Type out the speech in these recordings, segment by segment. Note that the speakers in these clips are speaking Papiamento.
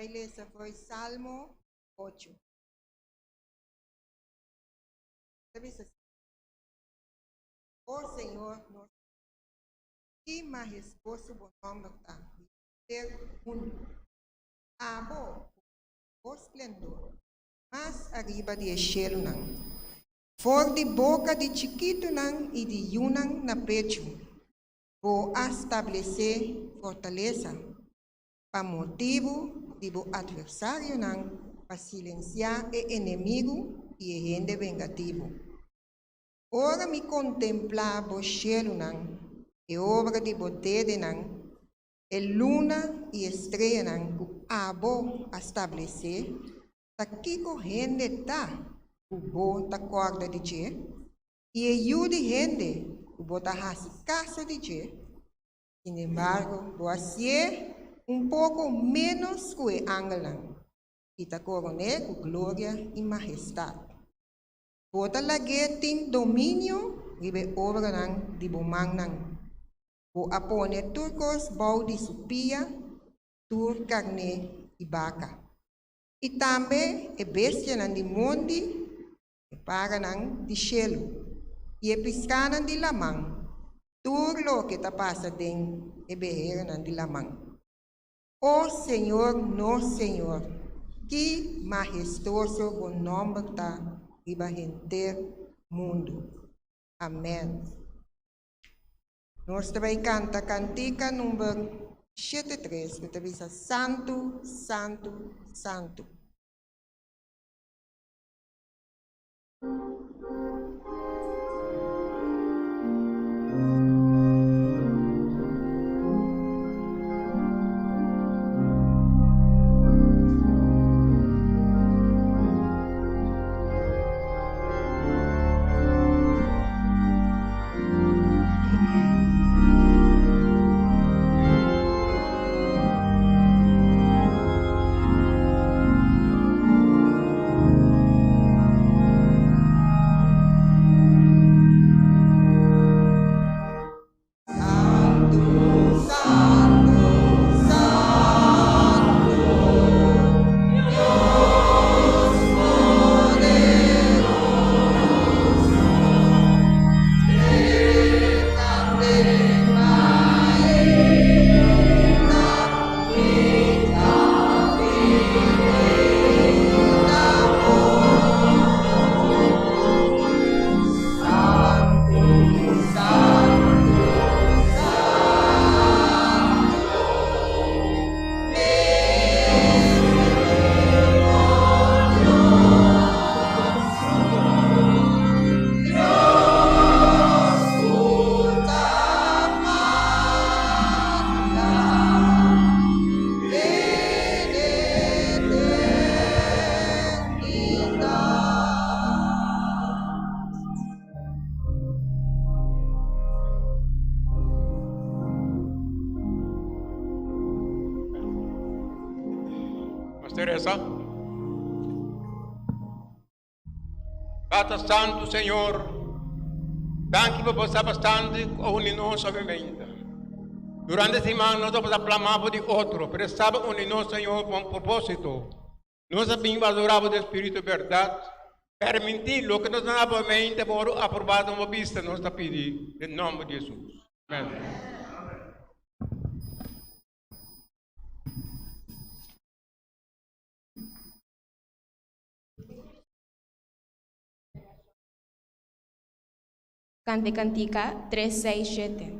Bai lesa for Salmo 8. Ta bisa O Señor, nos ki mahestuoso bo nòmber ta den henter mundu. Abo, bo splendor, mas ariba di e shelunan. For di boka di chikitunan i di yunan na pechu, bo a stablesé fortalesa pa motibu di bo atversarionan, pa silensiá e enemigu i e hende vengativo. Ora mi kontemplá bo shelunan, e obra di bo dedenan, e luna i e streanan ku abo a stablesé, ta kiko hende ta ku bo ta kòrda di dje, i e yu di hende ku bo ta hasi kaso di dje? Sinembargo, bo a hasié un poko ménos ku e angelnan, i ta koron'é ku gloria i mahestat. Bo ta lag'é tin dominio riba e obranan di bo mannan. Bo a pone tur kos bou di su pia, tur karné i baka, i tambe e bestianan di mondi, e paranan di shelu, i e piskanan di laman, tur loke ta pasa den e beheranan di laman. O Señor, nos Señor, ki mahestuoso bo nòmber ta riba henter mundu. Amèn. Nos ta bai kanta kantika number 73 ku ta bisa Santu, Santu, Santu. Nos ta resa. Tata Santu Señor, danki pa bo sa bastante ku a uni nos awe-meinta. Durante siman nos tabata plamá for di otro, pero e saba uni nos, Señor, pa un propósito. Nos a bin pa adorá bo den spiritu i bèrdat. Permití loke nos a na mente por wòrdu aprobá den bo bista, nos ta pidi den nòmber di Hesus. Amèn. Kante kantika tres seis shete.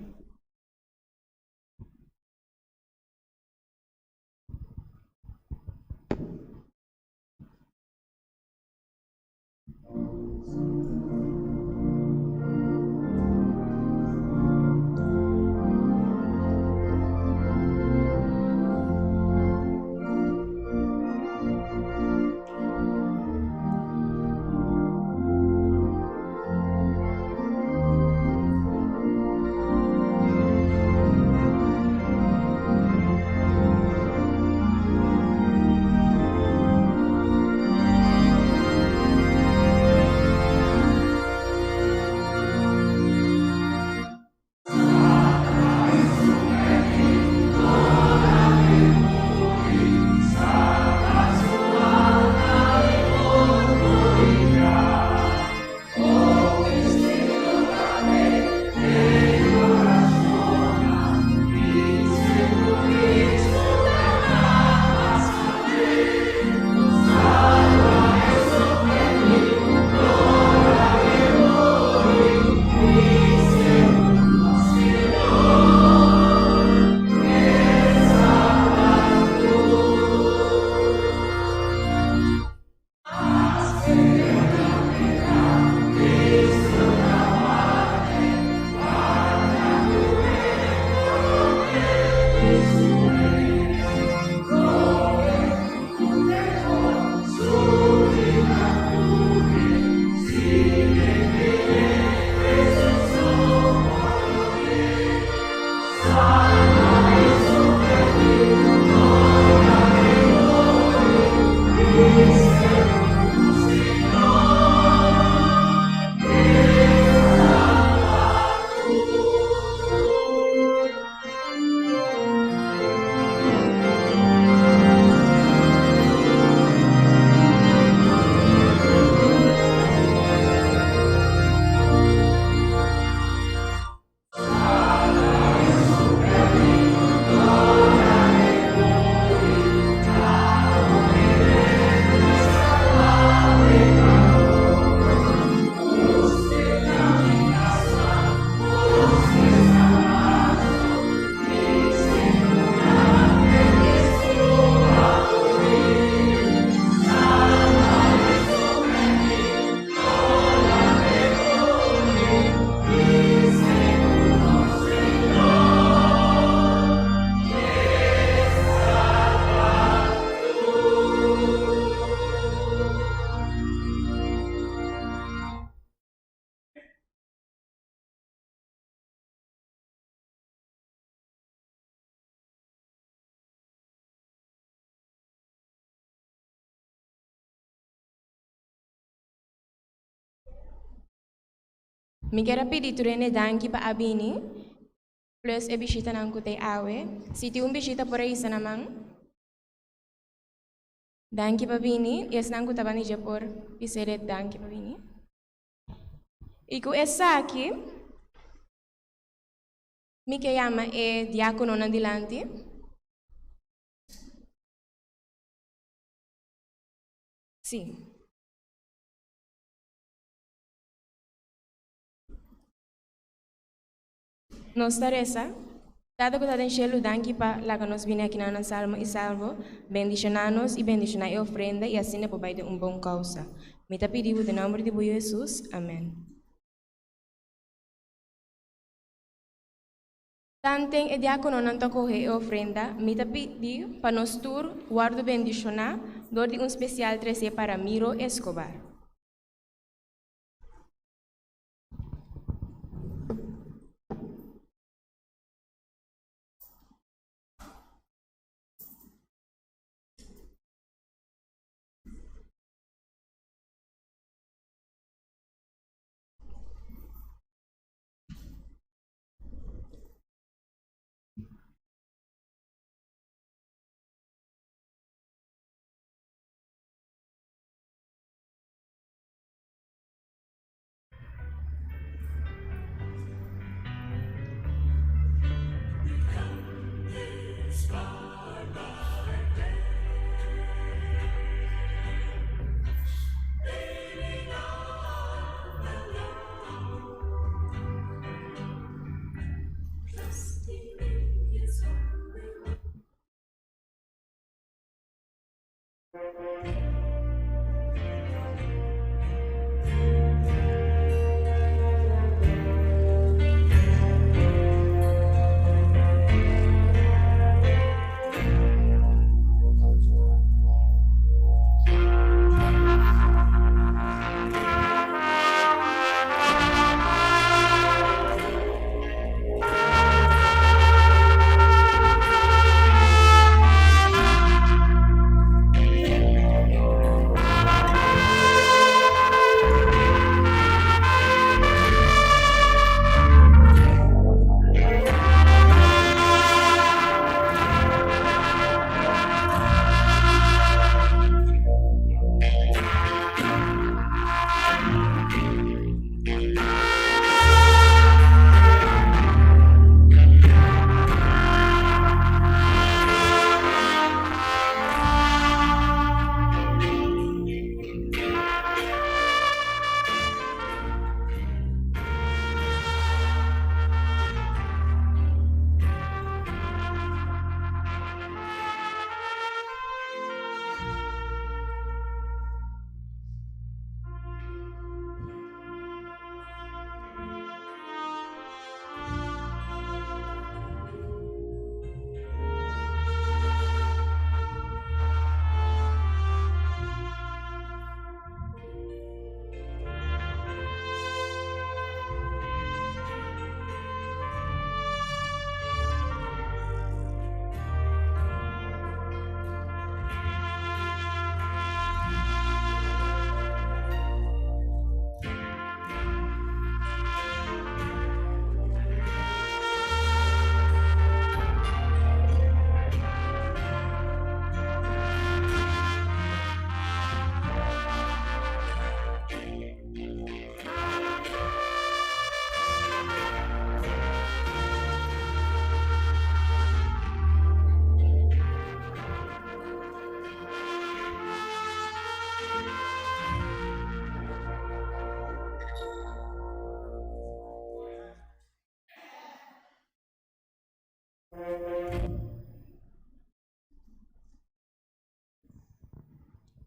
Mi kier a pidi tur hende danki pa a bini, plus e bishitanan ku ta awe. Si tin un bishita por a hisa na man. Danki pa bini, i esnan ku ta bani dje por bis'e danki pa bini. I ku esaki mi ke yama e diakononan dilanti. Sí. Nos ta resa, Tata ku ta den shelu, danki pa laga nos bini aki na nan salmo i salvo. Bendishoná nos i bendishoná e ofrenda i asina por bai den un bon kousa. Mi ta pidi bo den nomber di bo Yu Hesus. Amen. Tanten e diakononan ta kohe e ofrenda, mi ta pidi pa nos tur wòrdu bendishoná dor di un spesial tresé pa Ramiro Escobar.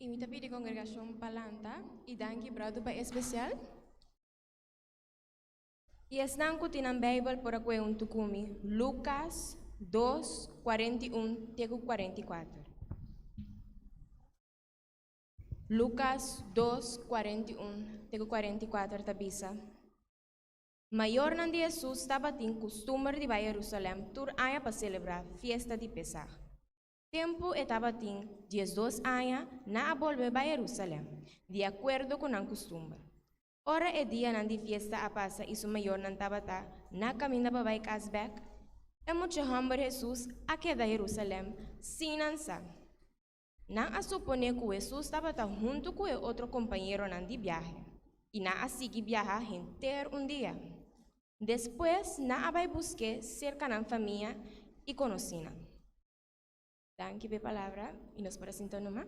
I mi ta pidi kongregashon pa lanta i danki bròder pa e spesial. I esnan ku tin nan Beibel por a kohe huntu ku mi Lukas dos, 41 te ku 44. Lukas 2, 41 te ku 44 ta bisa, Mayornan di Hesus tabatin kustumber di bai Herusalèm tur aña pa selebrá Fiesta di Pesaj. Tempu e tabatin 12 aña, nan a bolbe bai Herusalèm, di akuerdo ku nan kustumber. Ora e dianan di fiesta a pasa i su mayornan tabata na kaminda pa bai kas bèk, e mucha hòmber Hesus a keda Herusalèm sin nan sa. Nan a suponé ku Hesus tabata huntu ku e otro kompañeronan di biahe, i nan a sigui biaha henter un dia. Despues nan a bai busk'é serka nan famia i konosínan. Danki pa e palabra i nos por a sinta numa.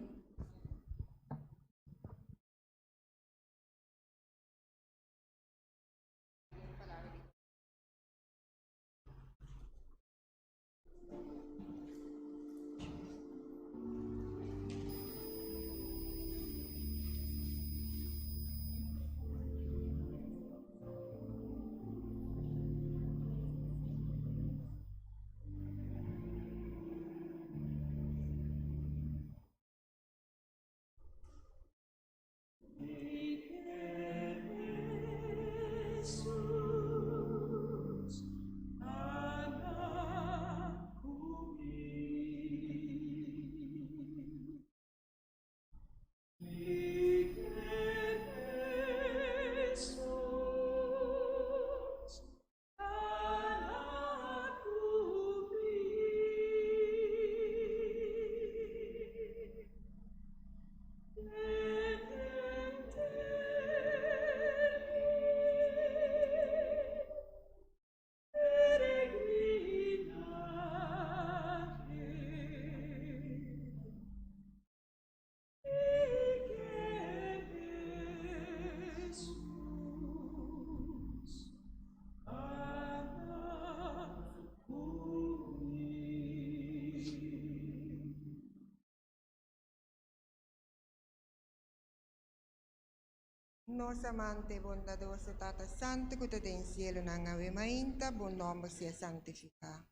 Nos amante bondadoso Tata Santu ku ta den sielunan, awe mainta bo nòmber sea santifiká.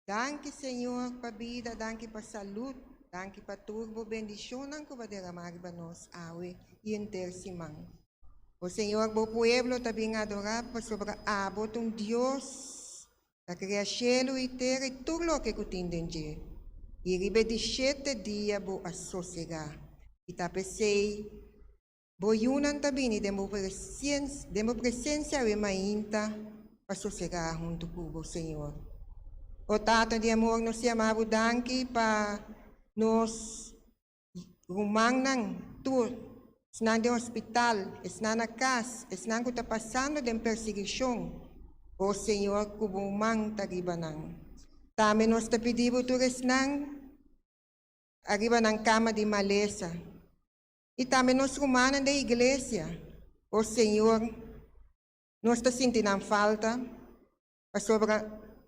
Danki, Señor, pa bida, danki pa salud, danki pa tur bo bendishonnan ku bo a deramá riba nos awe i henter siman. O Señor, bo pueblo ta bin adorá pasobra abo ta un Dios ta krea shelu i tera i tur loke ku tin den dje. I riba e di shete dia bo a sosegá. I ta p'esei bo yunan ta bini den bo den bo presensia awe mainta pa sosegá huntu ku bo, Señor. O Tata di amor, nos yama bo danki pa nos rumannan tur, esnan den hospital, esnan na kas, esnan ku ta pasando den persiguishon. O Señor, ku bo man ta riba nan. Tambe nos ta pidi bo tur esnan ariba nan kama di malesa. I tambe nos rumannan den iglesia. O Señor, nos ta sinti nan falta, pasobra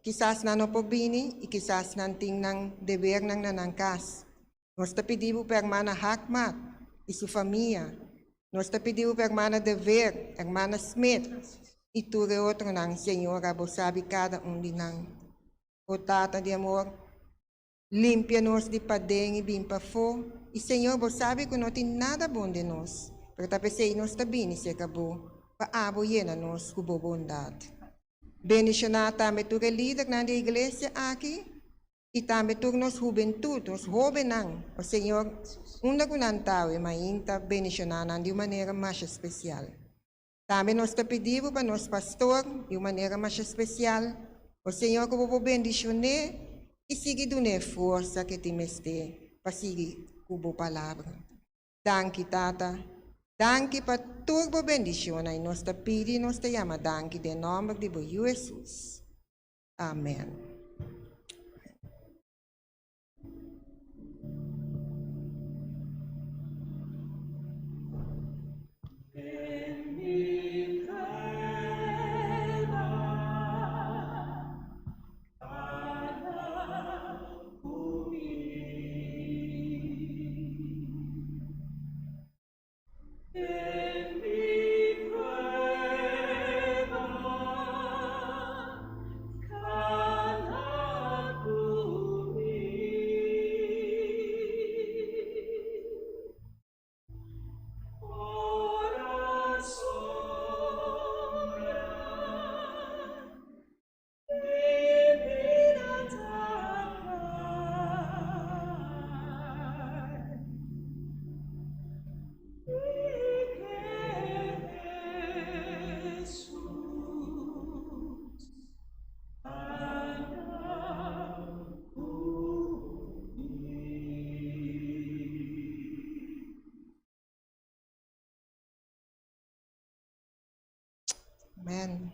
kisas nan no por bini i kisas nan tin nan debernan na nan kas. Nos ta pidi bo pa hermana Hakmat i su famia. Nos ta pidi bo pa hermana De Veer, hermana Smith i tur e otronan. Señor, abo sabi kada un di nan. O Tata di amor, limpia nos di paden i bin pafó. I Señor, bo sabi ku no tin nada bon den nos, pero ta p'esei nos ta bini serka bo, pa abo yena nos ku bo bondat. Bendishoná tambe tur e lidernan di e iglesia aki i tambe tur nos hubentut, nos hóbennan. O Señor, unda ku nan ta awe mainta, bendishoná nan di un manera masha spesial. Tambe nos ta pidi bo pa nos pastor di un manera masha spesial. O Señor, ku bo por bendishon'é i sigui dun'é forsa ku e tin mester pa sigui ku bo palabra. Danki, Tata. Danki pa tur bo bendishonnan i nos ta pidi i nos ta yama danki den nòmber di bo Yu Hesus. Amèn. Amen.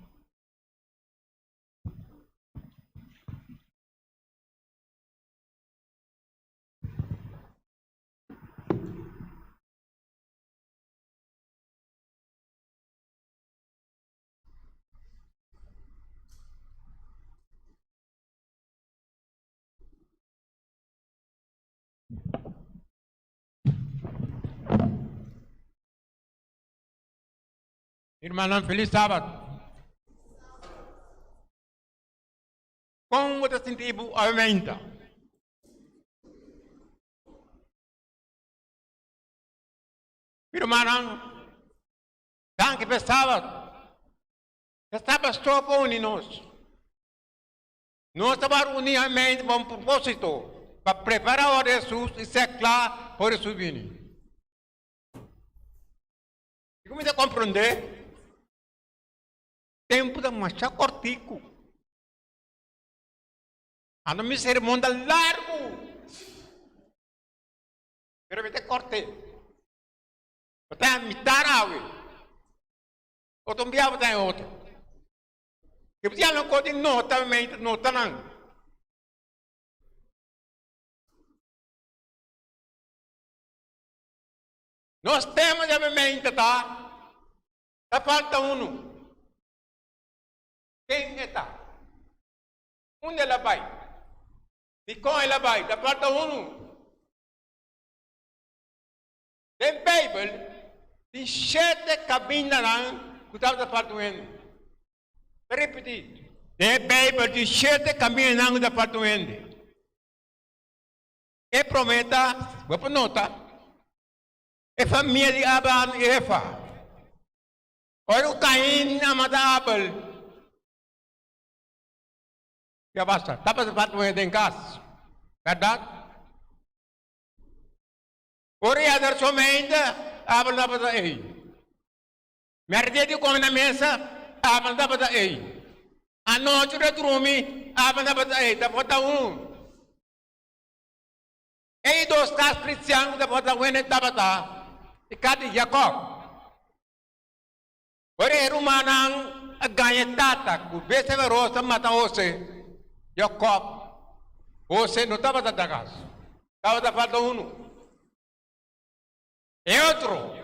Hermannan, feliz Sabat. Kon bo ta sinti bo aumenta? Mi rumannan, danki pa e Sabat. E Sabat stop pa uni nos. Nos tabata reuní mente pa un propósito, pa prepará ora Hesus i ser kla pa ora Hesus bini. I kuminsá komprondé, tempu ta masha kòrtiku. Anto mi sermon ta largu, pero mi ta kòrt'é. Bo ta mitar awe, otro biaha bo ta en otro. Ke bo lo kos di nota mente notanan. Nos tema di awe mente ta, ta falta unu. Ken e ta? Unda el a bai? Dikon el a bai? Ta falta unu. Den Beibel tin shete kamindanan ku tabata falta un hende. Ta ripití, Den Beibel tin shete kamindanan ku ta falta un hende. E promé ta, bo por nota, e famia di Abraham i Eva. Ora ku Kain a mata Abel, ya basta, tabata falta un hende den kas, bèrdat? Ora i ador su mente, Abel tabata ei. Mèrdia di kome na mesa, Abel tabata ei. Anochi ora drumi, Abel tabata ei. Tabata un. Ei dos kas kristian ku tabata wene tabata e kas di Jakòb. Ora e rumannan a gaña e tata ku bes e rosa mata Hose, Jakòb, Hose no tabata ta kas, tabata falta unu. E otro,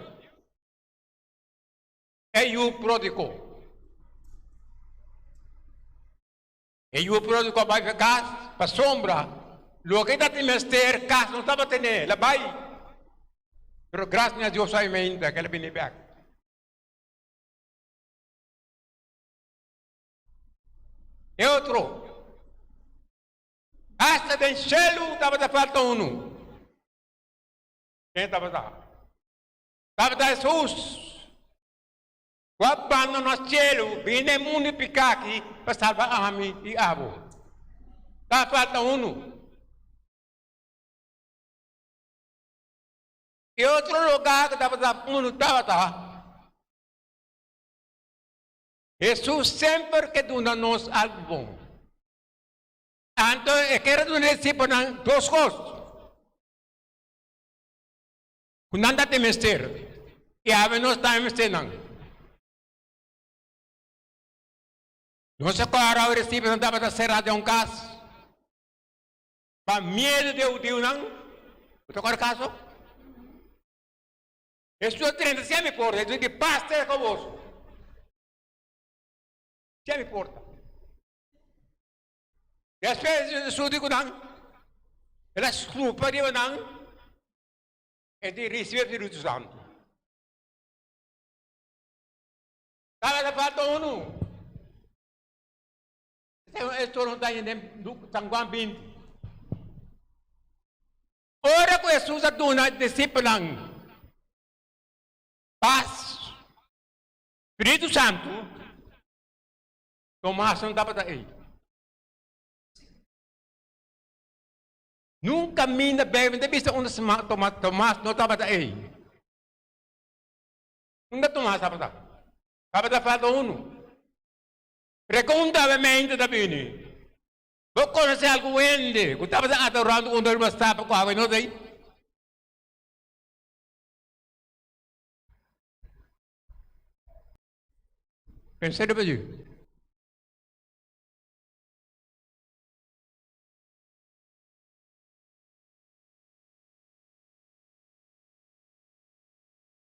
e yu pródigo. E yu pródigo a bai pa kas pasobra loke ta tin mester kas no tabata tene, el a bai. Pero gracias a Dios ainda ku el a bini bèk. E otro, hasta den shelu tabata falta unu. Ken tabata? Tabata Hesus, ku a bandoná shelu bini den mundu piká aki pa salba ami i abo. Ta falta unu. E otro lugá ku tabata unu tabata Hesus semper ke duna nos algu bon. Anto e kere duna e disipelnan dos kos ku nan ta tin mester i awe nos tambe mester nan. Nos a kòrda ora e disipelnan tabata será den un kas pa miedu di e hudiunan. Bo ta kòrda kaso? Hesus a drenta sin mi porta, Hesus di, Pas sea ku boso. Sin mi porta. Despues Hesus di ku nan, el a skupa riba nan, e di, Risibi e Spiritu Santu. Tabata falta unu. Esei no ta den San Juan 20. Ora ku Hesus a duna e disipelnan pas, Spiritu Santu, Tomas no tabata ei. Nunka minda Beibel ta bisa unda Tomas no tabata ei. Unda Tomas tabata? Tabata falta unu. Pregunta awe ta bini. Bo konosé algun hende ku tabata adorando un riba stapa ku awe no ta ei? Pensa riba dje.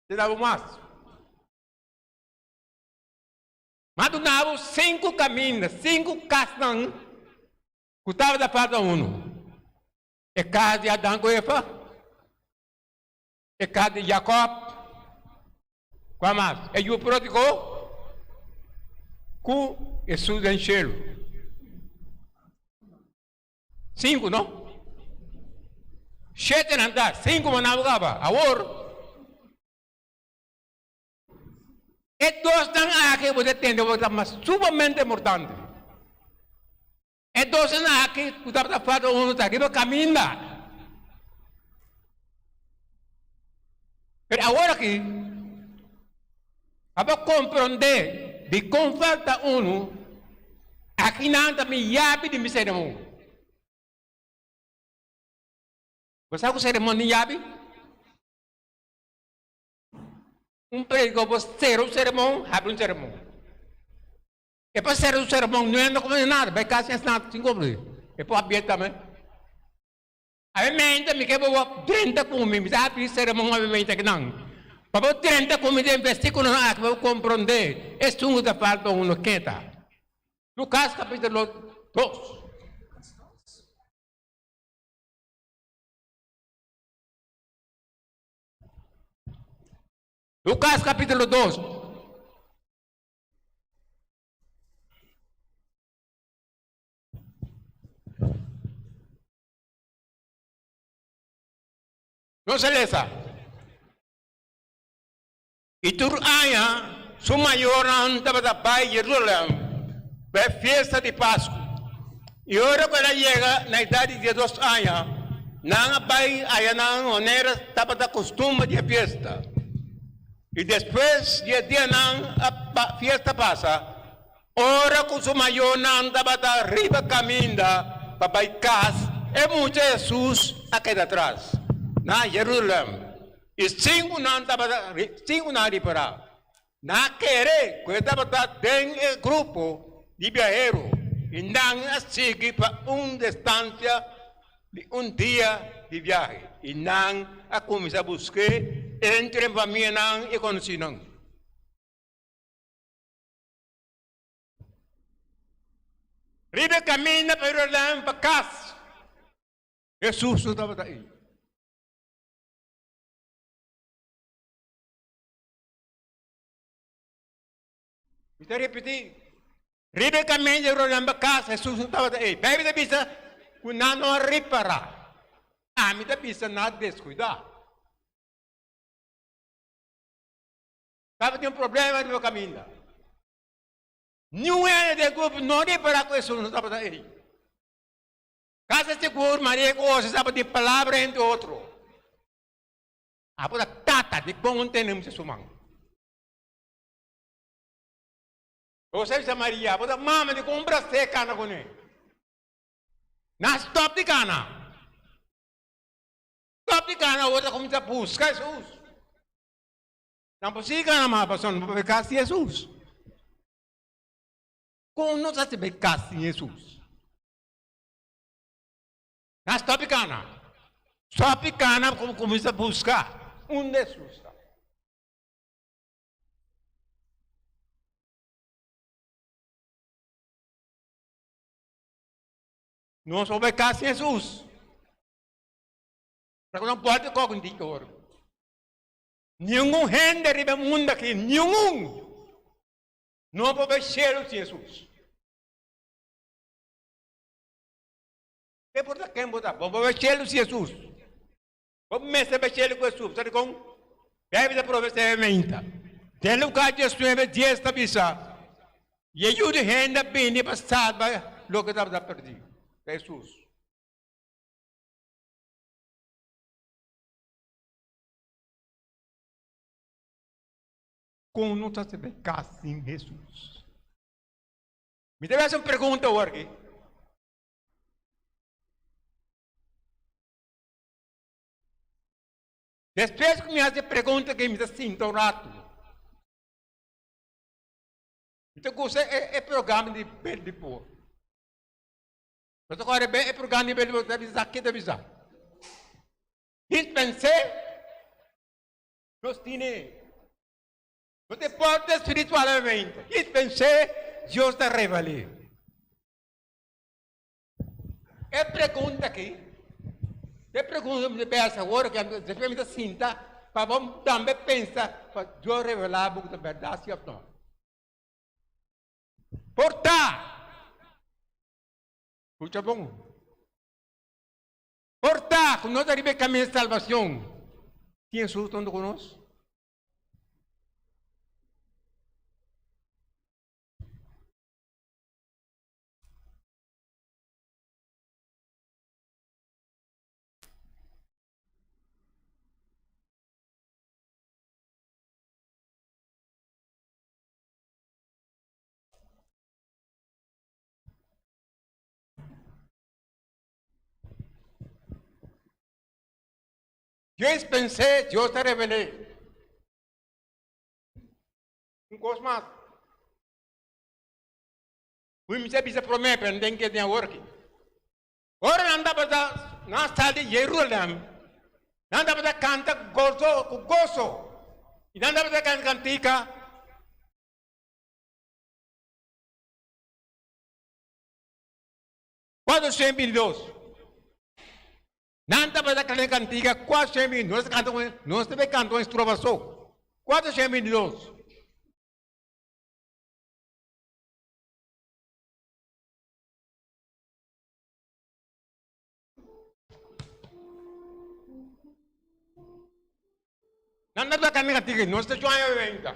Te dabo mas. M'a duna bo sinku kaminda, sinku kasnan ku tabata falta unu. E kas di Adan ku Eva, e kas di Jakòb, kua mas? E yu pródigo ku Hesus den shelu. Sinku, no? Shete nan ta, sinku manaba bo kaba. Awor, e dosnan aki bo ta tende bo ta mas sumamente importante. E dosnan aki ku tabata falta unu ta riba kaminda. Pero awor aki, pa bo komprondé dikon falta unu, akinan ta mi yabi di mi sermon. Bo sa ku sermon tin yabi? Un predikador por sera un sermon, habri un sermon. E por sera un sermon, no anda komprende nada, bai kas sin nada, sin komprende. E por habié tambe. Awe mi ke bo drenta ku mi, mi ta habri sermon awe mente akinan. Pa bo drenta ku mi den versíkulonan aki pa bo komprondé esun ku ta falta uno ken ta. Lukas kapítulo dos. Lukas kapítulo dos. Nos a lesa. I tur aña su mayornan tabata bai Jerusalem pa e fiesta di Pasku. I ora ku el a yega na edat di diesdos aña, nan a bai ayanan manera tabata kustumber di e fiesta. I despues di e dianan a fiesta pasa, ora ku su mayornan tabata riba kaminda pa bai kas, e mucha Hesus a keda atras na Jerusalem. I sin ku nan tabata sin ku nan a ripará, nan a kere ku e tabata den e grupo di biahero i nan a sigui pa un distansia di un dia di biahe i nan a kuminsá busk'é entre famianan i konosínan. Riba e kaminda pa Jerusalèm pa kas, Hesus no tabata ei. Mi ta ripití, riba e kaminda di Jerusalèm pa kas, Hesus no tabata ei. Beibel ta bisa ku nan no a ripará. Ami ta bisa nan a deskuidá. Tabatin un problema riba kaminda. Niun hende den grupo no ripará ku Hesus no tabata ei. Kasa sigur Maria ku Jose tabatin palabra entre otro. Abo ta tata di kon tene mucha su man. Jose bisa Maria, abo ta mama di kon brasé kana kuné. Nan stop di kana. Stop di kana awor ta kuminsá buska Hesus. Nan por sigui kana mas pasobra nan por bai kas di Hesus. Kon nos a bai kas sin Hesus? Nan stop di kana. Stop di kana kuminsá buska unda Hesus ta. Nos por bai kas sin Hesus. Pero nan por di kòk un diki ora. Ningun hende riba e mundu aki, ningun, no por bai shelu sin Hesus. Ke por ta ken bo ta? Bo por bai shelu sin Hesus. Bo mester bai shelu ku Hesus. Sa dikon? Beibel ta profesá e meinta. Den Lukas diesnuebe dies ta bisa, I e Yu di hende a bini pa salba loke tabata perdí. Ta Hesus. Kon nos ta sirbi kas sin Hesus? Mi ta hasi un pregunta awor aki. Despues ku mi hasi e pregunta aki mi ta sinta un ratu. Mi ta gusta e, e programa di Bel di Poor. Mi ta kore ben e programa di Bel di Poor, ta bisa, ke ta bisa? Dispensé, nos tine. No te porte spiritualmente. Dispensé, Dios ta revelé. E pregunta aki, e pregunta mi ta bes awor ku despues mi ta sinta pa bo tambe pensa pa Dios revelá bo ku ta bèrdat si òf no. Por ta, skucha bon, por ta ku nos ta riba e kaminda di salbashon, tin Hesus huntu ku nos? Dios pensé, Dios te revelé. Un kos mas. Hui mi sa bisa promé, pero den ke den awor aki. Ora nan tabata nan sal di Jerusalem, nan tabata kanta gozo ku goso, i nan tabata kanta kantika. 422. Nan tabata kanta kantika 422. Nos kanta nos tabata kanta un estrofa so. 422. Nan ta toca mi tigre, no sta chuaña venta.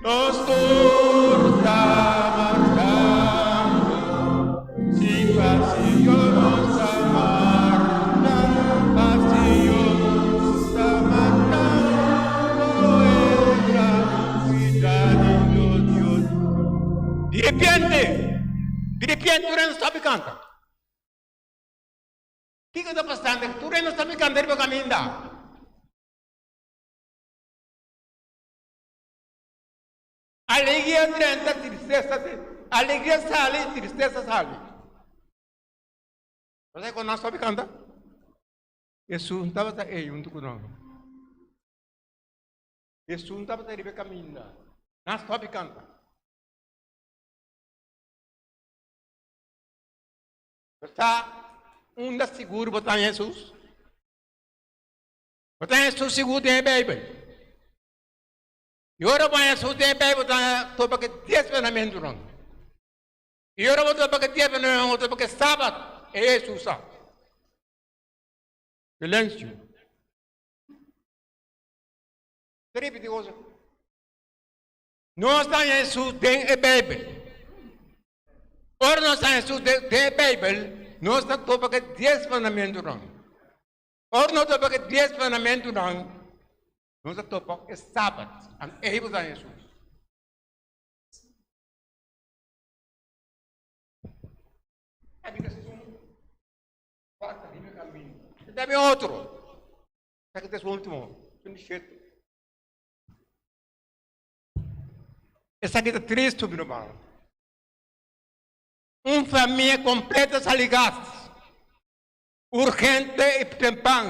Nos tur ta marchando, si pa Señor nos ta marcha, pa Señor nos ta marchando, e gran cuidad di nos Dios. Di repente, di repente tur hende stop canta. Kiko ta pasando? Tur hende stop canta riba caminda. Alegria drenta, tristesa alegria sali, tristesa sali. Bo sa kon nan stòp kanta? Hesus tabata ei huntu ku nan. Hesus tabata riba e kaminda. Nan stòp kanta. Bo sa unda sigur bo ta haña Hesus? Bo ta haña Hesus sigur den e Beibel. I ora bo haña Hesus den e Beibel bo ta haña topa ku e dies mandamentunan. I ora bo topa ku e dies mandamentunan bo topa ku e sabat e Hesus sa. Silensio. Ta ripiti cosa. Nos ta haña Hesus den e Beibel. Ora nos haña Hesus den e Beibel, nos ta topa ku e dies mandamentunan. Ora nos topa ku e dies mandamentunan, nos a topa e Sabat. An ei bo ta Hesus. Debe otro. Sa que es último. 27. Esaki ta tristu, mi ruman. Un famia kompleto sali gas. Urgente i tempan.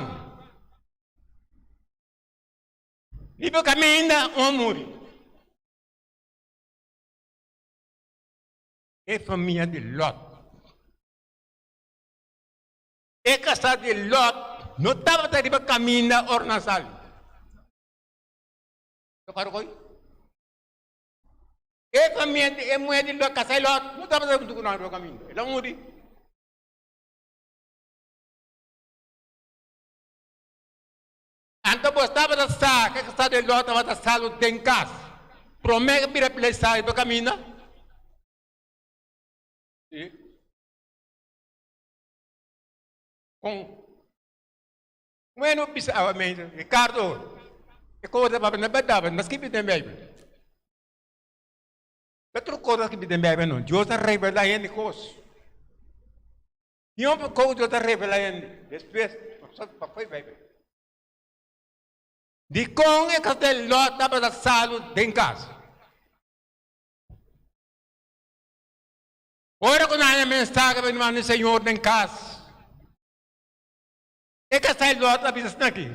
Riba kaminda un a muri. E famia di Lot. E kasa di Lot no tabata riba kaminda ora nan sali. famia di e muhé di Lot, kasá di Lot, no tabata huntu ku nan riba kaminda. El a muri. Anto bo tabata sa ku e kasá di Lot tabata salu den kas promé ku bira pila e sa riba kaminda? Sí. Kon? Bueno, bisa awa mente, Ricardo, e cosa papia na berdad, no skibi den Bijbel. Ta tur cosa skibi den Bijbel no. Dios ta revela hende cos. Ni un poco Dios ta revela hende. Despues, pa foi Bijbel. Dikon e kas di Lot tabata salu den kas? Ora ku nan haña mensahe pa manda di Señor den kas, E kasá di Lot a bisa asina aki,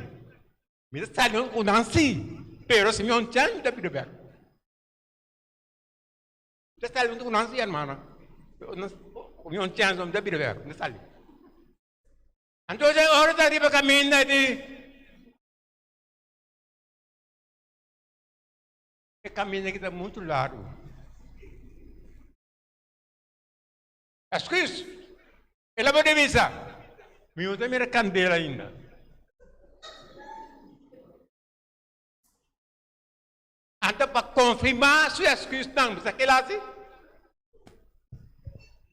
Mi ta sali ku nan sí, pero si mi un chèns mi ta pidi bèk. Mi ta sali huntu ku nan sí, hermana, pero mi un chèns mi ta pidi bèk, mi ta sali. Entonces ora ta riba kaminda di e kaminda ki ta muchu largu. Excuse, el a pone bisa, mi no ta mira candela ainda. Anto pa confirma su excuse nan, bisa ke el haci?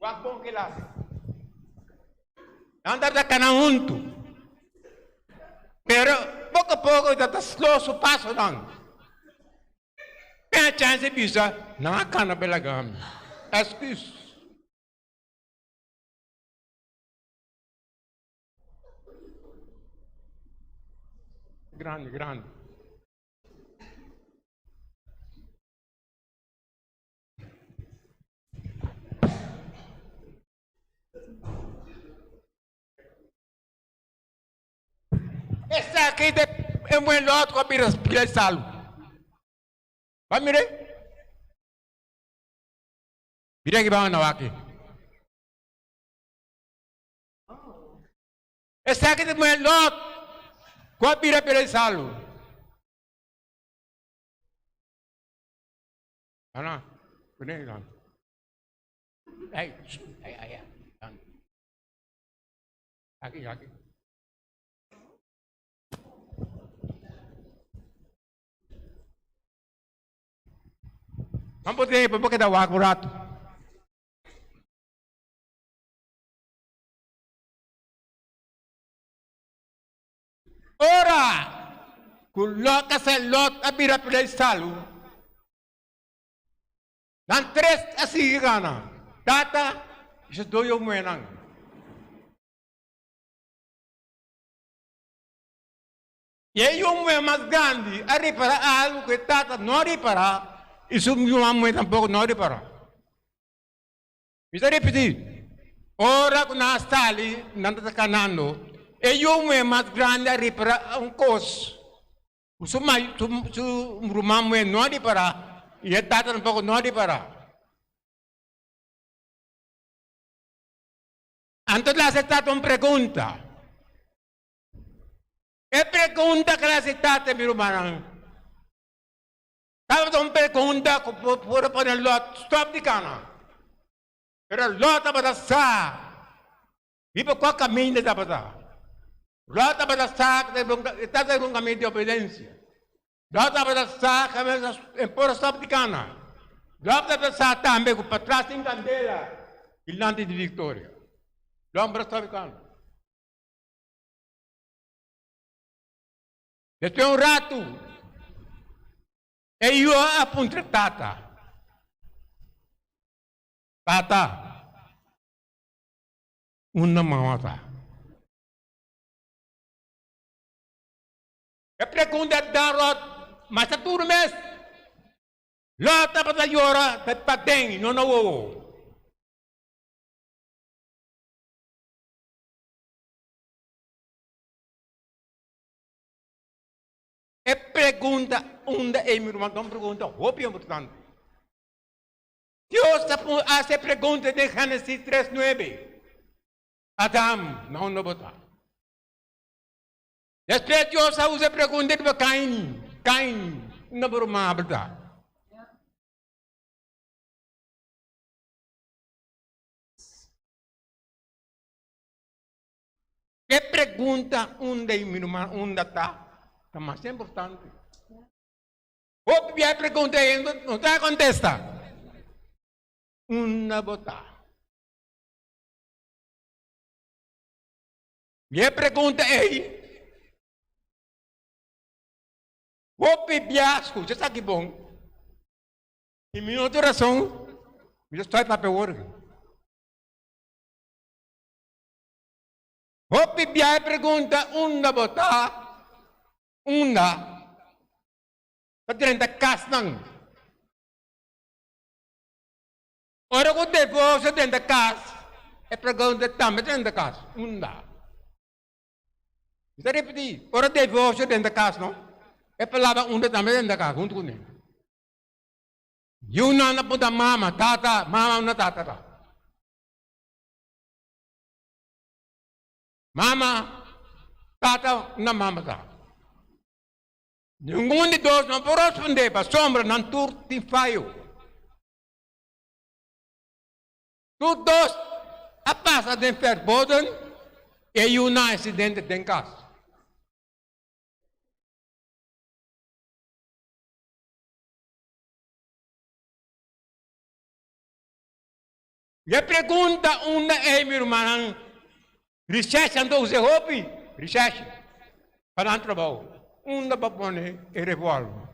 Wak bon ke el haci. Nan tabata cana huntu. Pero poco a poco e tabata slow su pasonan. P'e chance bisa, nan a cana p'e laga mi. Excuse. Grandi, grandi. Esaki ta e muhé Lot ku a bira pila di salu. Ba mira. Mira aki ba na wak. Esaki ta e muhé Lot ku a bira pila di salu. Ana, pone nan. Ay, ay, ay, ay. Aki, aki. Vamos poder, vamos quedar wak un rato. Ora ku Lot a sa Lot a bira pila di salu, nan tres a sigui gana, tata i su dos yu muhénan. I e yu muhé mas grandi a ripará algu ku e tata no a ripará i su yunan muhé tampoko no a ripará. Mi ta ripití, ora ku nan a sali, nan ta kanando, e yu muhé mas grandi a ripará un kos ku su su ruman muhé no a ripará i e tata tampoko no a ripará. Anto el a hasi e tata un pregunta. E pregunta ku el a hasi e tata, mi rumannan, tabata un pregunta ku por a pone Lòt stòp di kana. Pero Lòt tabata sa riba kua kaminda e tabata. Lòt tabata sa ku e tabata riba un kaminda di obedensia. Lòt tabata sa ku e por a stòp di kana. Lòt tabata sa tambe ku patras tin kandela dilanti di viktoria. Lòt por a stòp di kana. Despues un ratu, e yu a puntra tata, Tata, unda mama ta? E pregunta da Lot masha duru mes. Lot tabata yora paden i no na wowo. E pregunta unda ei, mi ruman, ta un pregunta hopi importante. Dios ta hasi e pregunta den Génesis 3:9. Adam, na unda bo ta? Despues Dios a usa e pregunta riba Cain, Cain, unda bo ruman Abel ta? pregunta unda i mi ruman unda ta, ta mas importante. Hopi bia e pregunta ei no ta kontesta. Unda bo ta? Mi e pregunta ei, hopi bia skucha esaki bon, i mi no tin rason, mi ta stoi papia awor. Hopi bia e pregunta unda bo ta, unda ta drenta kasnan. Ora ku divorcio drenta kas, e pregunta tambe drenta kas, unda? Mi ta ripití, ora divorcio drenta kas no, e palabra unda tambe drenta kas huntu kuné. Yunan a puntra mama, tata, mama unda tata ta? Mama, tata, unda mama ta? Ningun di dos no por respondé pasobra nan tur tin fayo. Tur dos a pasa den verboden i e yu na accidente den kas. Mi a pregunta unda ei mi rumannan research anto usa hopi research pa nan trabou. Unda pa pone e revolver?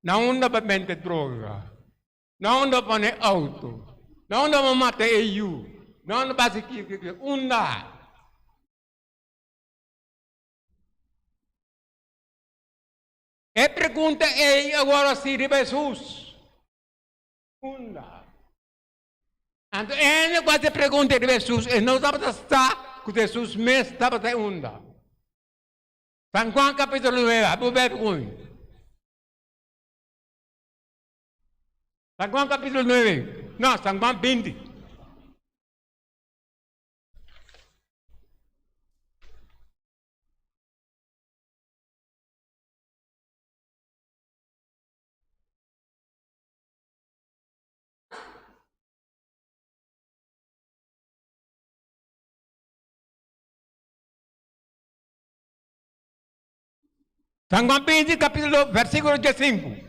Na unda pa bente droga? Na unda pa pone auto? Na unda pa mata e yu? Na unda pa hasi kiko kiko? Unda? E pregunta ei awor a hasi riba Hesus. Unda? Anto hende ku hasi pregunta riba Hesus, e no tabata sa ku Hesus mes tabata e unda. San Juan kapítulo 9, abo bebe ku mi. San Juan kapítulo 9, no, San Juan 20. San Juan 20, capítulo, versículo 15.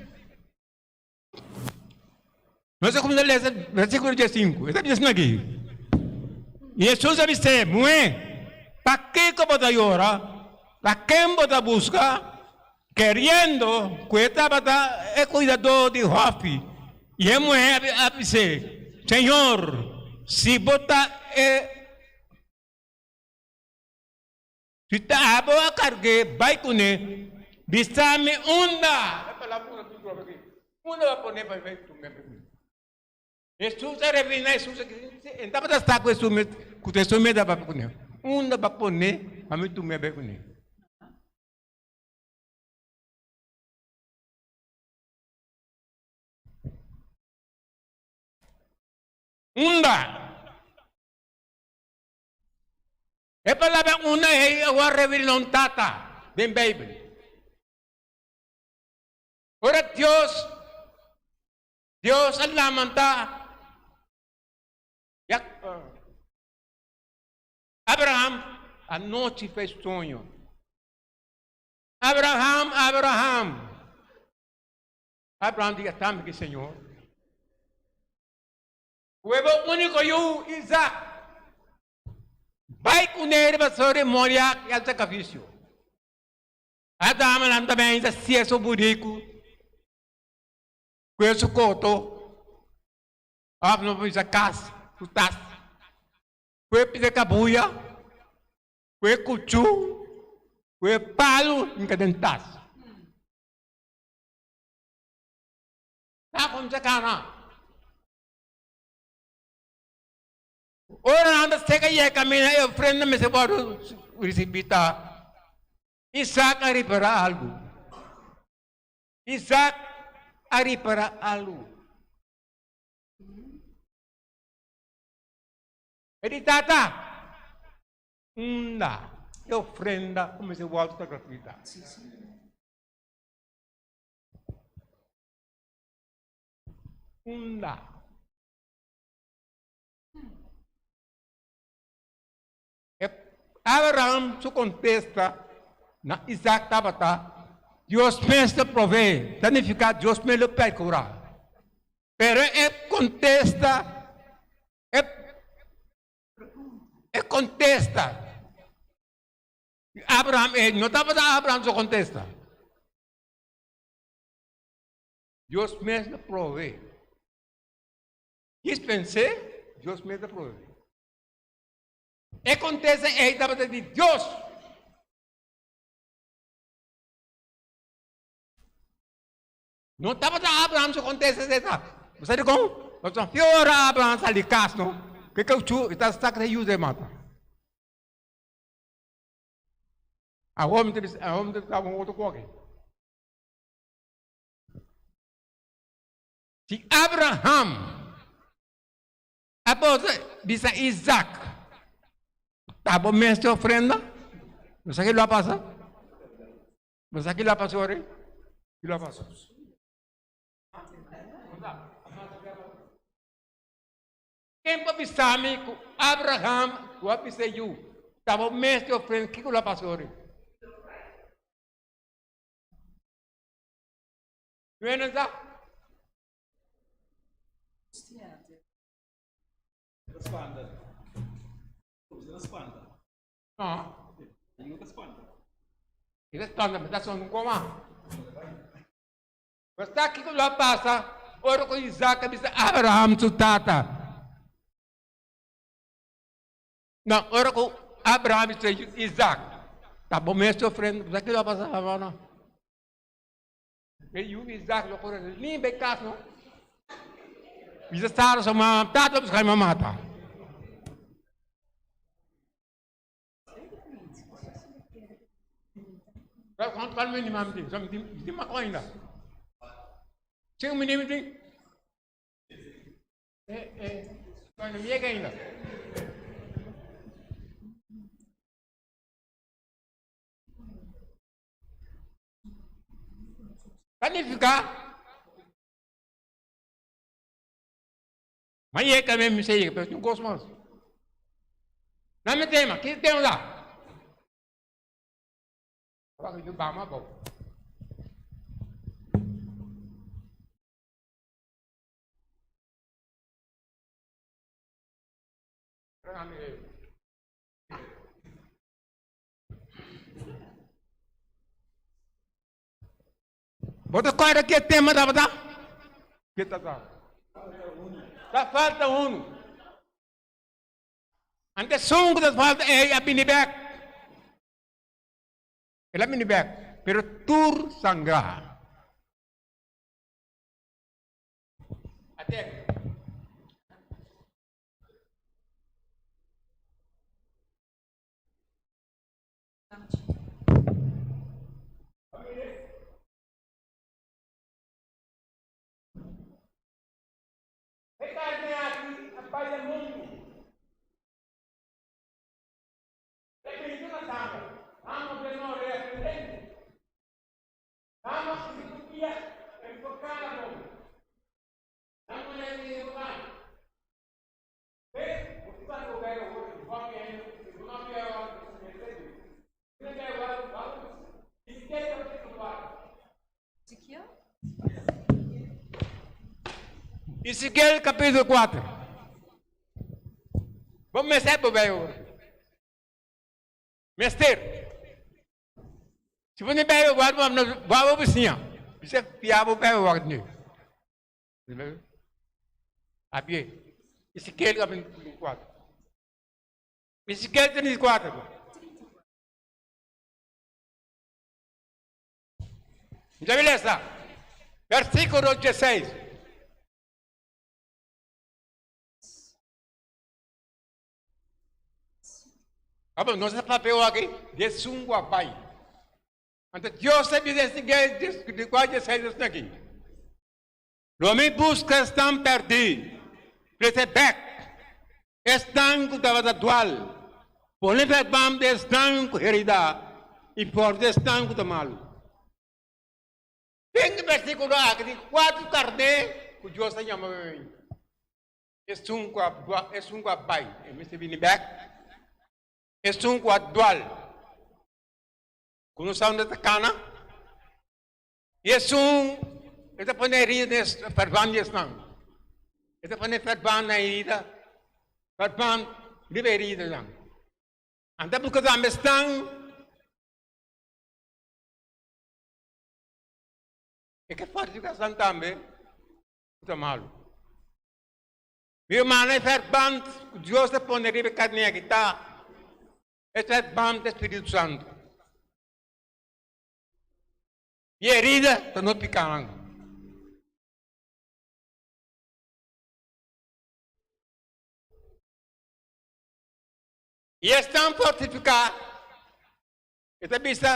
Nos a kuminsá lesa versíkulo 15. E ta bisa aki, Hesus a bis'é, Muhé, pakiko bo ta yora? Pa ken bo ta buska? Keriendo ku e tabata e kuidadó di hòfi. I e muhé a bis'é, Señor, si bo ta e Si ta abo a karg'é bai kuné, bisa mi unda. E palabra unda tur trobe aki. Unda bo a pon'é pa bai tum'é bai kuné? Hesus a referí na Hesus aki. E tabata sa ku Hesus mes, ku Hesus mes a papia kuné. Unda bo a pon'é pa mi tum'é bai kuné? Unda? E palabra unda ei a wòrdu referí na un tata den Beibel. Ora Dios, Dios a lamantá Abraham anochi pa e soño. Abraham, Abraham. Abraham di, Atami ki, Señor. Ku e bo úniko yu, Isaac. Bai kuné riba sori Moriah i al sakrifisio. Adam a lanta mesa sia su buriku ku e su koto, òf no por bisa kas, su tas, ku e pida kabuya, ku e kuchú, ku e palu hinka den tas. Ta kumsa kana. Ora nan ta seka yega kaminda e ofrenda mester wòrdu risibí ta Isaac a ripará algu. Isaac a ripará algu. E di, Tata, unda e ofrenda ku mester wòrdu sakrifitá? Unda? E Abraham su kontesta na Isaac tabata, Dios mes ta proveé, ta nifiká Dios mes lo perkurá. Pero e kontesta, e, e kontesta di Abraham e no tabata Abraham su kontesta. Dios mes lo proveé. Dispens'é, Dios mes ta proveé. E kontesta ei tabata di Dios. No tabata Abraham su kontesta esei ta. Bo sa dikon? Pasobra ki ora Abraham sali di kas no, ke kouchú e ta saka e yu di mata. Awor mi ta bisa, awor mi ta bisa un otro koki. Si Abraham a por bisa Isaac, ta bo mes te ofrenda, bo sa ki lo a pasa? Bo sa ki lo a pasa ora? Ki lo a pasa? Ken por bisa mi ku Abraham ku a bisa e yu, ta bo mes te ofrenda, kiko lo a pasa ora? Bueno, sa? No. E ta spanta, mi ta son un coma. Pues ta kiko lo a pasa ora ku Isaac a bisa Abraham su tata. No, ora ku Abraham bisa Isaac, ta bo mes ofrenda, sa kiko lo a pasa, hermano? E yu Isaac lo kore limpa e kas no. Bisa Sara su mama, tata buska mi mata. Pero kwan kwan mi mama tin, so mi tin mi mako ainda. Ching mi mi tin. Eh eh, kwan mi yega ainda. Ta nifiká, Ma yega mi mester yega, pero tin un kos mas. Na mi tema, ki tema ta? Tabata yu bama abou. Bo ta kòrda ki e tema tabata? Ke ta ta? Ta falta unu. Ante esun ku ta falta ei a bini bèk. El a bini bèk, pero tur sangrá. Ate. E carne aki a bai den mundu. E brintu na sanger. Vamos den no referente. Vamos discutia enfoca na bon. Nan manera di enfoca. Ezequiel capítulo 4. Bo mester bo bay ora. Mester. Si bo no bay bo bo bo bisiña. Bisa fia bo bay bo nu. Abie. Ezequiel capítulo 4. Ezequiel 34. Ya beleza. Versículo 16. Abo, nos ta papel aki, de sungua bai. Anto Dios a bisa Ezequiel 34, 16 aki. Lo mi buska esnan pèrdí, trese bèk esnan ku tabata dual, pone verbam di esnan ku heridá i fòrti esnan ku ta malu. Den e bèrsikulo aki tin kuatru karné ku Dios ta yama mi. Esun ku a bai, e mester bini bèk. Esun ku a dual, ku no sa unda ta kana, i esun e ta pone herida den e verband di esnan. E ta pone verband na herida, verband riba e heridanan. Anta buska tambe esnan e ke fortifiká esnan tambe ku ta malu. Mi hermano, e verband ku Dios ta pone riba e karné aki ta e verband di Spiritu Santu. I e herida ta no pikánan. I esnan fortifiká, e ta bisa,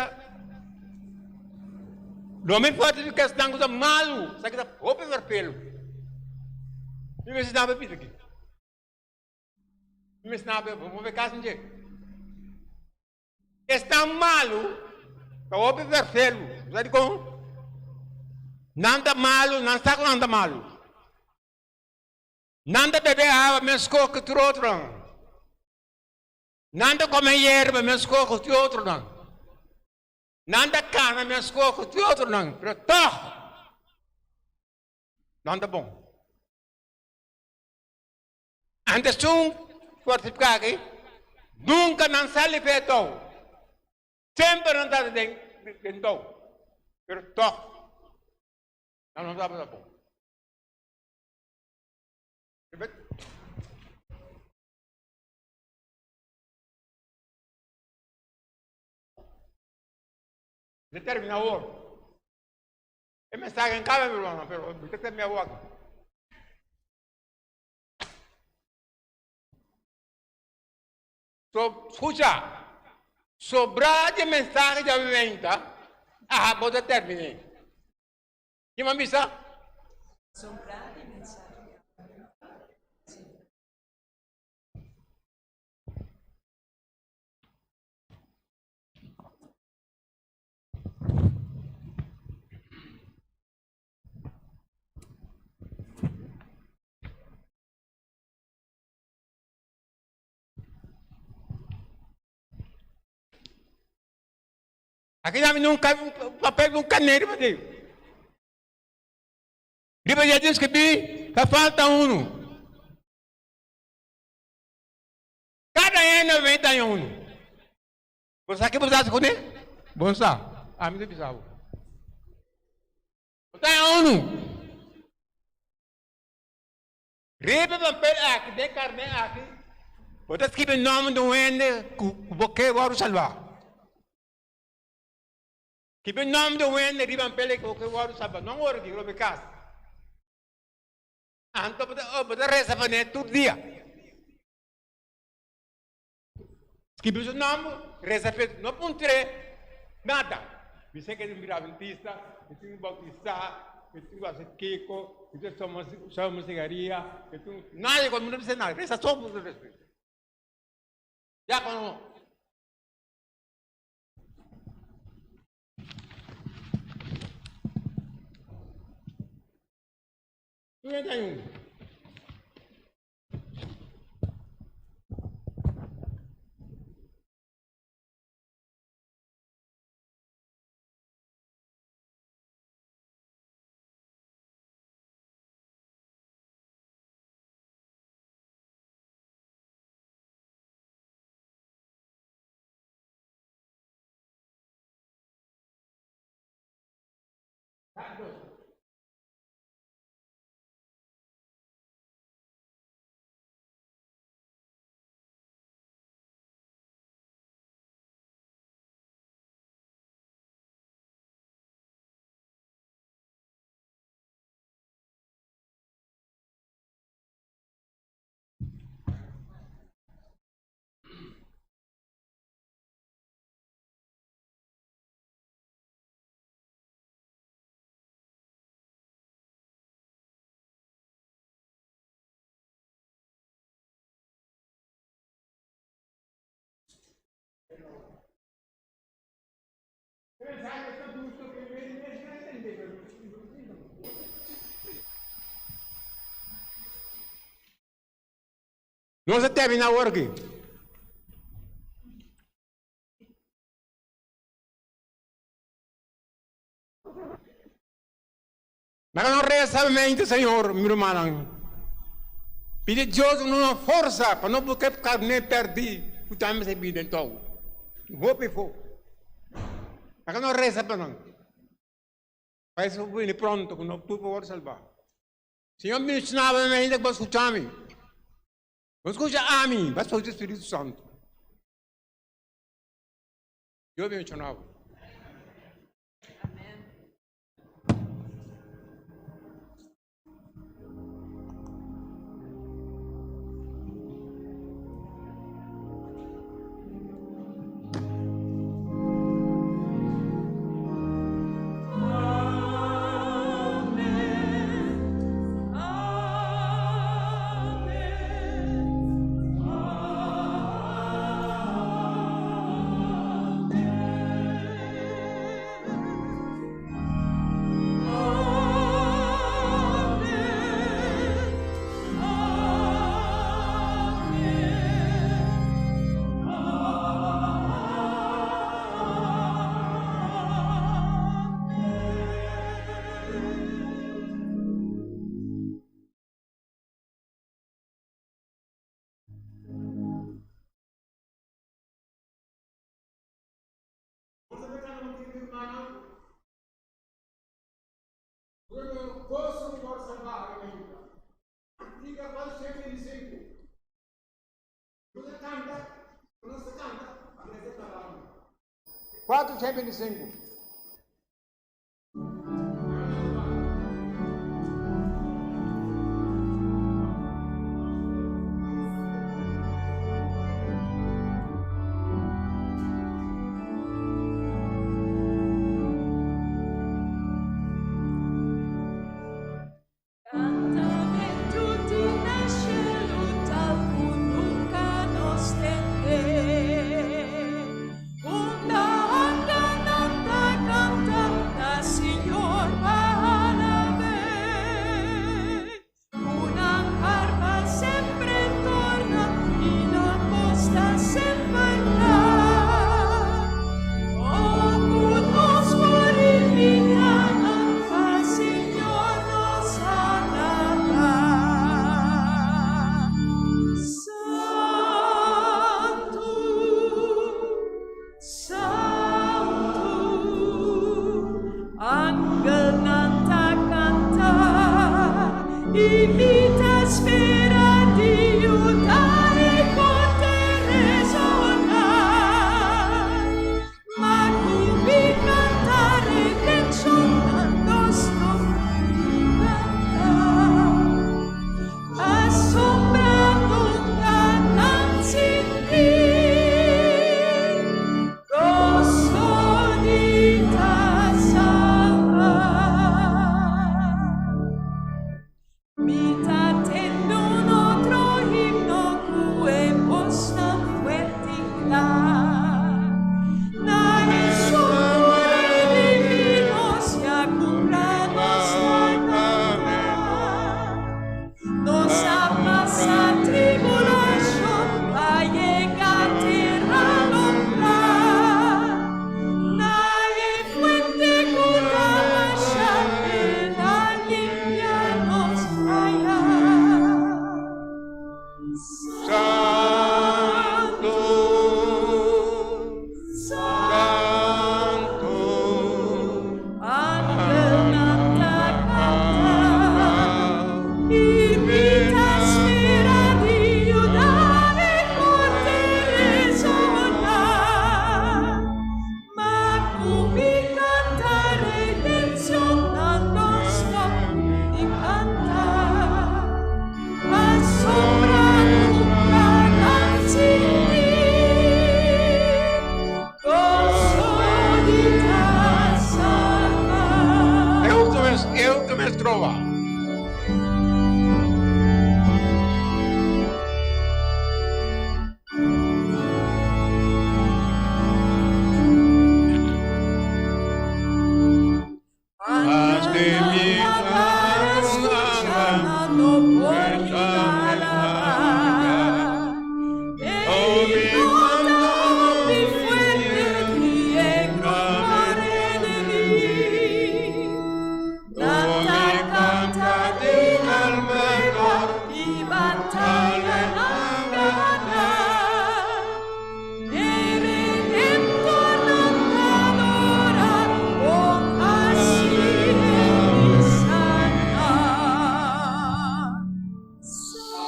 Lo mi fortifiká esnan ku ta malu, esaki ta hopi verfelu. Mi mester naba bisa aki. Mi mester naba, bo por kas dje. Esnan malu ta hopi verfelu. Sa dikon? Nan ta malu, nan sa ku nan ta malu. Nan ta bebe awa meskos ku tur otronan. Nan ta kome yerba meskos ku tur otronan. Nan ta kana meskos ku tur otronan, pero tòg nan ta bon. Antes un fortifiká aki, nunka nan sali for e tou. Semper nan tabata den tou, pero tòg nan no tabata bon. Mi ta termina awor. E mensahe en caba, mi hermano, pero mi ta termina awor aki. So, escucha, sobra di mensahe di aviventa, aha, bo ta terminé. Kiman bisa? Aki dami un papel ku un kané riba dje. Riba dje tin skibí, Ta falta unu. Kada hende a bini taña unu. Bo sa ke bo ta hasi kuné? Bo no sa. Ami ta bisa bo. Bo taña unu. Riba e papel aki, den e karné aki, bo ta skibi nòmber di un hende ku bo ke wòrdu salbá. Skibi nòmber di un hende riba papel aki ku bo ke wòrdu salbá. No ora di roba e kas. Anto bo ta bo ta resa pa ne tur dia. Skibi su nòmber, resa p'e, no puntr'é nada. Mi sa ke un adventista, mi tin ku bautisá, mi tin ku hasi kiko, mi tin ku toma sigaria, mi tin ku nada di kos, mi no bisa nada, resa so bo ta resa. Ya kono. Tur hende hay un. Nos a termina awor aki. Laga nos resa mente, Señor, mi rumannan. Pidi Dios duna nos forsa pa no buska e karné pèrdí ku tambe mester bini den tou. Hopi fo. Laga nos resa pa nan. Pa Hesus por bini pronto ku nos tur por wòrdu salbá. Señor menshonaba mi ainda ku bo skucha mi. Bo skucha ami, bo skucha Spiritu Santu. Dios bendishona bo. Nos a pecando motibu di rumannan? Bruno goso por salbá alimenta. Cantiga 425. Nos a canta, nos a canta, a mester trabajo. 425.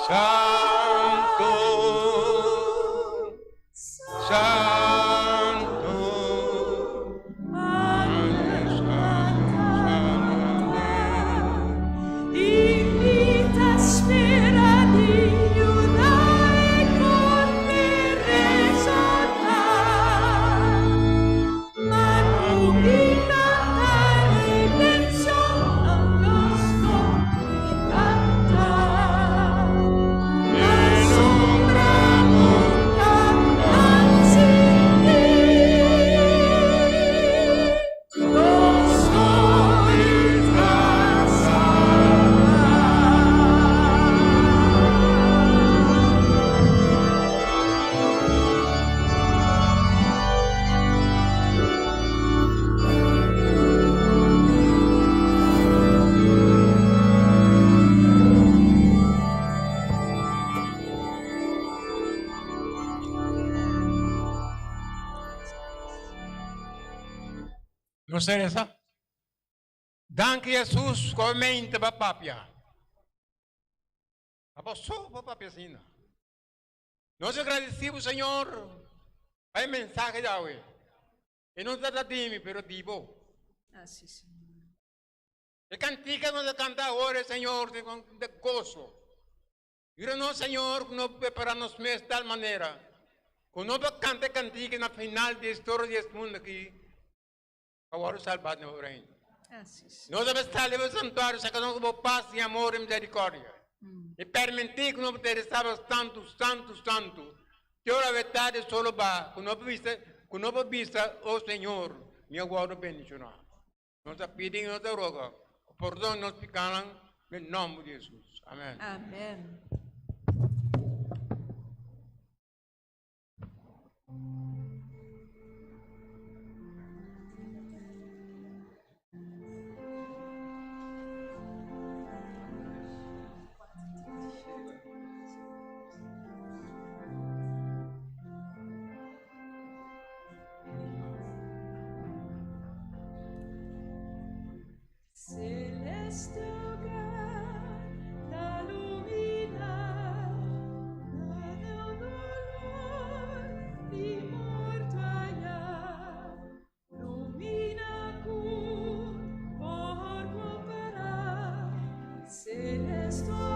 Santo, Santo, Nos ta resa. Danki Jesus ku mente pa papia. Abo so pa papia asina. Nos agradecibo Señor pa e mensahe di awe. E no trata di mi, pero di bo. Así, Señor. E cantica nos a canta ahora, Señor, de, de gozo. Mira nos, Señor, ku no prepara nos mes tal manera, ku no pa canta cantica na final di historia di es mundo aki, pa wòrdu salbá den bo reino. Así, Señor. Nos debe sali bo santuario, saca nos bo paz y amor y misericordia. Y permití ku nos por estaba santu, santu, santu. Te ora verdad solo ba, ku no por vista, ku no por vista, oh Señor, mi a wòrdu bendishoná. Nos ta pidi y nos ta roga, pordon nos pikánan, den nòmber di Jesus. Amèn. Amèn. Celeste hogar ta lumina, nada dolor di morto aya. Lumina cu por compara, celeste.